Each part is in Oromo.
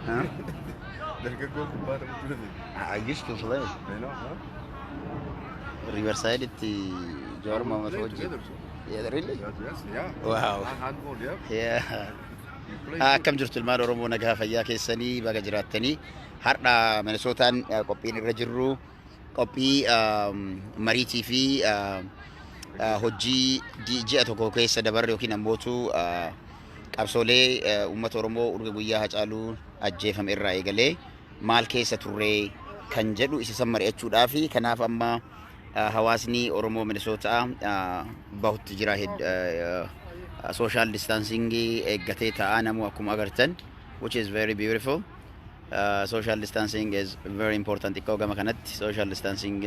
Huh? Dargaggoo kubbaa taphachuu dandeenya. I used to play. I know, huh? Riverside itti Jawaar We Mohaammed played wajjin. together, so. Yeah, really? Yes, yeah. Wow. Handball, yeah. Yeah. You play good. Akkam jirtu ilmaan Oromoo, nagaa fayyaa keessanii? Baga jiraattanii. Har'a Minnesootaan qophiin irra jirru qophii mariitii fi hojii ji'a tokko keessa dabarre yookiin ammootu qabsoolee uummata Oromoo urga guyyaa Hacaaluu ajjeefame irraa eegalee maal keessa turree kan jedhu isa san mari'achuudhaa fi kanaaf amma hawaasni Oromoo Minnesootaa bahutti jira, social distancing eeggatee taa'aa namuu akkuma agartan, which is very beautiful. Social distancing is very important. Xiqqoo gama kanatti social distancing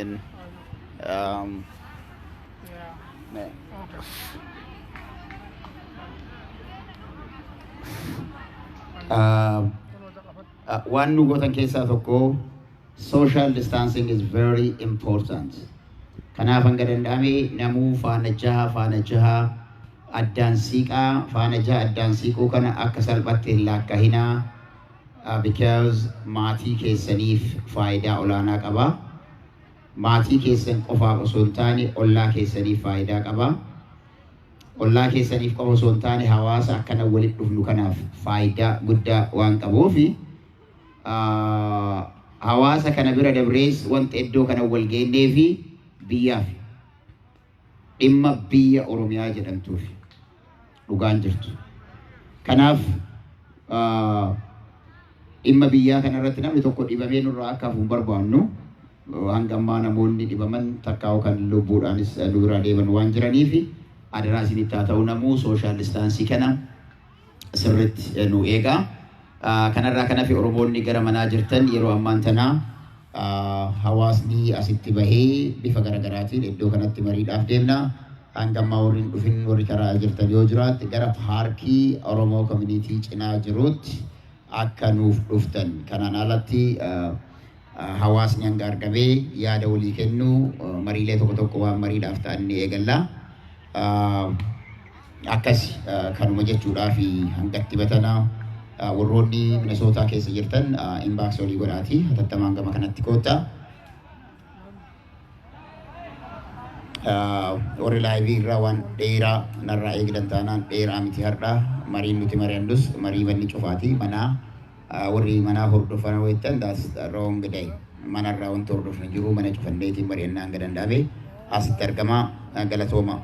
Yeah. Okay. Waan nu gootan keessaa tokko social distancing is very important. Kanaaf hanga danda'ame namuu faana jaha faana jaha addaan siiqaa. Faana jaha addaan siiquu kana akka salphatti hin laakkahinaa, because maatii keessaniif faayidaa olaanaa qaba. Maatii keessan qofaaf osoo hin taane ollaa keessaniif faayidaa qaba. Ollaa keessaniif qofa osoo hin taane hawaasa akkana walitti dhufnu kanaaf faayidaa guddaa waan qabuufi hawaasa kana bira dabrees wanta iddoo kana wal geennee fi biyyaaf dhimma biyya Oromiyaa jedhamtuuf dhugaan jirtu. Kanaaf dhimma biyyaa kanarratti namni tokko dhibamee nurraa akka hafu hin barbaannu. Hanga ammaa namoonni dhibaman takkaa'u kan lubbuudhaanis nu biraa deeman waan jiraniif adaraa isinitti haa ta'u, namuu social distance kana sirriitti nu eegaa. Kanarraa kan hafe Oromoonni gara manaa jirtan yeroo ammaan tanaa hawaasni asitti bahee bifa garaagaraatiin iddoo kanatti mariidhaaf deemna. Hanga ammaa warri hin dhufin, warri karaa jirtan yoo jiraatte, gara paarkii Oromoo Community cinaa jirutti akka nuuf dhuftan. Kanaan alatti hawaasni hanga argamee yaada walii kennu mariilee tokko tokko waan mariidhaaf ta'an ni eegalla. Akkas kanuma jechuudhaa fi hangatti batanaa warroonni Minnesootaa keessa jirtan inbox olii godhaati hatattamaan gama kanatti koottaa. Warri live irraa waan dheeraa narraa eegdan taanaan dheeraa miti. Har'a mariin nuti mari'annus marii manni cufaati. Manaa warri manaa hordofan wayittan, that's the wrong day. Manarraa wanti hordofnu jiru, mana cufanneetiin mari'annaa hanga danda'ame asitti argama. Galatooma.